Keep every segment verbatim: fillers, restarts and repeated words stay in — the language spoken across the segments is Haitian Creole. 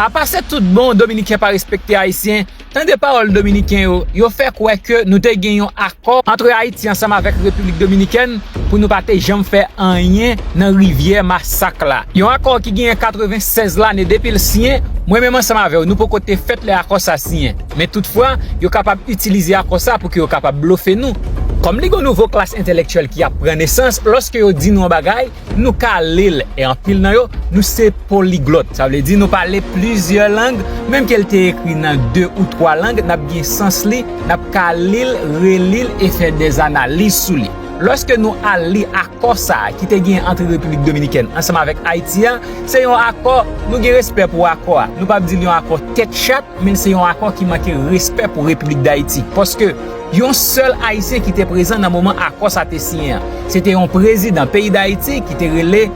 Apa se tout bon, Dominiken pa respekte Ayisyen. Tande pawòl Dominiken yo, yo fè kwè ke nou te gen yon akò antre Ayiti ansanm avèk Repiblik Dominikèn pou nou pa te janm fè anyen nan rivyè Masak la. Yon akò ki genyen katreven sèz lane depi l siyen, mwen menm ansanm avè w, nou poko te fèt lè akò sa siyen. Men toutfwa, yo kapab itilize akò sa pou ke yo kapab blofe nou. Kòm li gon nouvo klas entèlektyèl ki ap pran nesans, lòske yo di nou yon bagay, nou ka li l, e anpil nan yo, nou se poliglòt. Sa vle di nou pale plizyè lang, menm ke l te ekri nan de ou twa lang, n ap gen sans li, n ap ka li l, reli l e fè dèzanaliz sou li. Lòske nou al li akò sa a ki te gen antre Repiblik Dominikèn ansanm avèk Ayiti a, se yon akò, nou gen respè pou akò a. Nou p ap di l yon akò tèt chat, men se yon akò ki manke respè pou Repiblik Dayiti. Paske yon sèl Ayisyen ki te prezan nan moman akò sa te siyen an. Se te yon prezidan peyi Dayiti ki te rele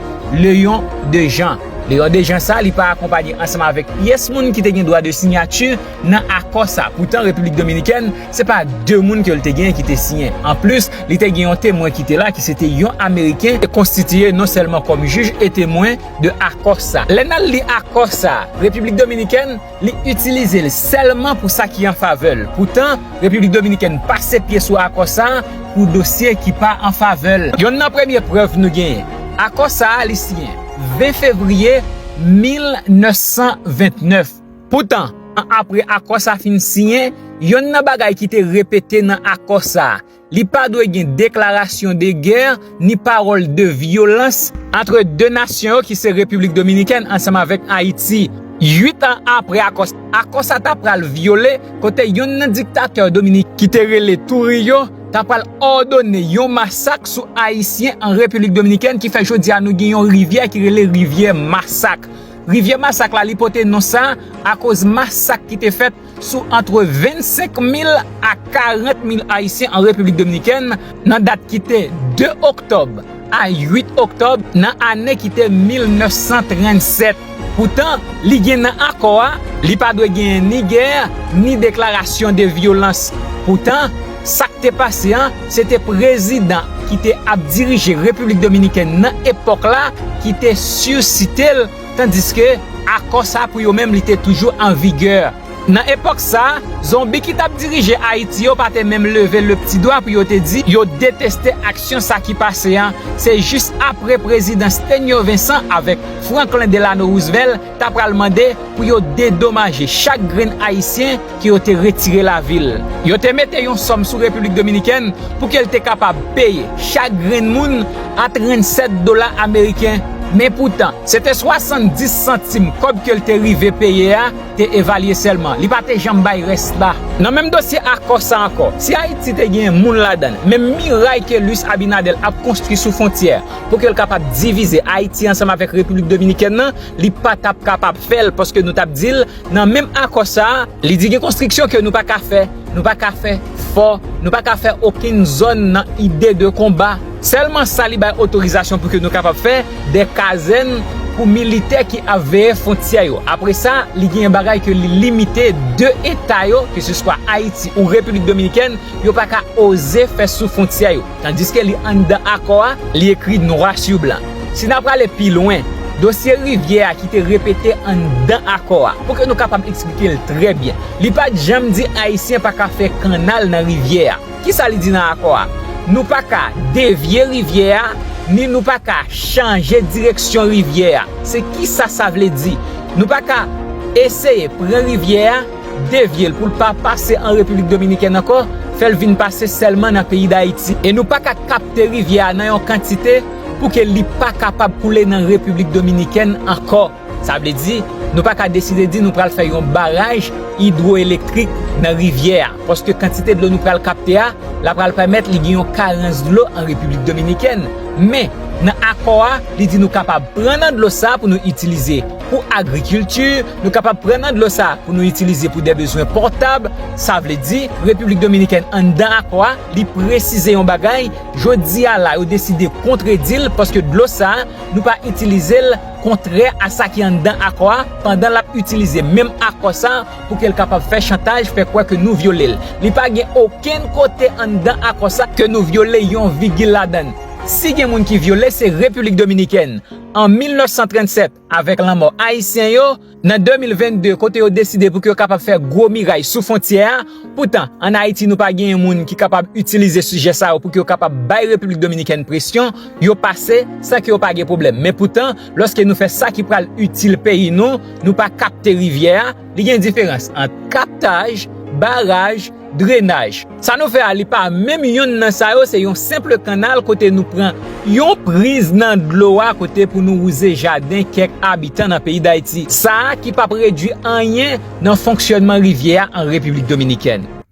Léon Dejean. Léon Dejean sa, li pa akonpaye ansanm avèk pyès moun ki te gen dwa de siyati nan akò sa. Poutan, Repiblik Dominikèn, se pa de moun ke l te genyen ki te siyen. Anplis, li te gen yon temwen ki te la, ki se te yon Ameriken, te konstitiye non sèlman kòm jij e temwen de akò sa. Lè n al li akò sa, Repiblik Dominikèn, li itilize l sèlman pou sa ki an favè l. Poutan, Repiblik Dominikèn pase pye sou akò sa a pou dosye ki pa an favè l. Yonn nan premye prèv nou genyen, akò sa a li siyen ven fevriye mil nèf san vennèf. Poutan, an apre akò sa fin siyen, yonn nan bagay ki te repete nan akò sa a, li pa dwe gen deklarasyon de gè ni pawòl de vyolans antre de nasyon yo ki se Repiblik Dominikèn ansanm avèk Ayiti. Uit an apre akò, akò sa ta pral vyole kote yonn nan diktatè Dominik ki te rele Trujillo ta pral òdone yon masak sou Ayisyen an Repiblik Dominikèn ki fè jodi a nou gen yon rivyè ki rele rivyè Masak. Rivyè Masak la, li pote non sa akoz masak ki te fèt sou antre vennsenk mil a karant mil Ayisyen an Repiblik Dominikèn nan dat ki te de oktòb a uit oktòb nan ane ki te mil nèf san trannsèt. Poutan, li gen nan akò a, li pa dwe genyen ni gè, ni deklarasyon de vyolans. Poutan, sa k te pase an, se te prezidan ki te ap dirije Repiblik Dominikèn nan epòk la ki te sisite l, tandiske akò sa pou yo menm li te toujou an vigè. Nan epòk sa, zonbi ki t ap dirije Ayiti yo pa te menm leve le pti dwa pou yo te di yo deteste aksyon sa ki pase an. Se jis apre prezidan Stenio Vincent avèk Franklin Delano Roosevelt ta pral mande pou yo dedomaje chak grenn Ayisyen ke yo te retire lavi l. Yo te mete yon sòm sou Repiblik Dominikèn pou ke l te kapab peye chak grenn moun a trannsèt dola ameriken. Men poutan, se te swasanndis santim kòb ke l te rive peye a, te evalye sèlman. Li pa te janm bay rès la. Nan menm dosye akò sa ankò, si Ayiti te genyen moun ladan l, menm miray ke Luis Abinader ap konstwi sou fwontyè pou ke l kapab divize Ayiti ansanm avèk Repiblik Dominikèn nan, li pa t ap kapab fè l, paske nou t ap di l, nan menm akò sa a, li di gen konstriksyon ke nou pa ka fè. Nou pa ka fè fò, nou pa ka fè okenn zòn nan ide de konba. Sèlman sa li bay otorizasyon pou ke nou kapab fè, de kazèn pou militè ki ap veye fwontyè yo. Apre sa, li genyen bagay ke li limite de eta yo, ke se swa Ayiti ou Repiblik Dominikèn, yo pa ka oze fè sou fwontyè yo. Tandiske li anndan akò a, li ekri nwa si blan. Si n a prale pi lwen, dosye rivyè a ki te repete anndan akò a, pou ke nou kapab eksplike l trè byen. Li pa t janm di Ayisyen pa ka fè kannal nan rivyè a. Kisa li di nan akò a? Nou pa ka devye rivyè a, ni nou pa ka chanje direksyon rivyè a. Se kisa sa vle di? Nou pa ka eseye pran rivyè a, devye l pou l pa pase an Repiblik Dominikèn ankò, fè l vin pase sèlman nan peyi Dayiti. E nou pa ka kapte rivyè a nan yon kantite pou ke li pa kapab koule nan Repiblik Dominikèn ankò. Sa vle di, nou pa ka deside di nou pral fè yon baraj idwoelektrik nan rivyè a, paske kantite dlo nou pral kapte a, la pral pèmèt li gen yon karans dlo an Repiblik Dominikèn. Men, nan akò a, li di nou kapab pran nan dlo sa a pou nou itilize pou agrikilti, nou kapab pran nan dlo sa a pou nou itilize pou de bezwen pòtab. Sa vle di, Repiblik Dominikèn anndan akò a, li presize yon bagay, jodi a la, yo deside kontredi l, paske dlo sa a, nou pa itilize l kontrè a sa ki anndan akò a, pandan l ap itilize menm akò sa a pou ke l kapab fè chantaj, fè kwè ke nou vyole l. Li pa gen okenn kote anndan akò sa ke nou vyole yon vigil ladan l. Si gen moun ki vyole, se Repiblik Dominikèn. An mil nèf san trannsèt, avèk lanmò Ayisyen yo, nan de mil vennde, kote yo deside pou ke yo kapab fè gwo miray sou fwontyè a. Poutan, ann Ayiti, nou pa genyen moun ki kapab itilize sijè sa yo pou ke yo kapab bay Repiblik Dominikèn presyon. Yo pase san ke yo pa gen pwoblèm. Men poutan, lòske nou fè sa ki pral itil peyi nou, nou pa kapte rivyè a, li gen diferans ant kaptaj, baraj, drenaj. Sa nou fè a, li pa menm yonn nan sa yo, se yon senp kannal kote nou pran yon priz nan dlo a kote pou nou wouze jaden kèk abitan nan peyi Dayiti. Sa a ki p ap redui anyen nan fonksyònman rivyè a an Repiblik Dominikèn.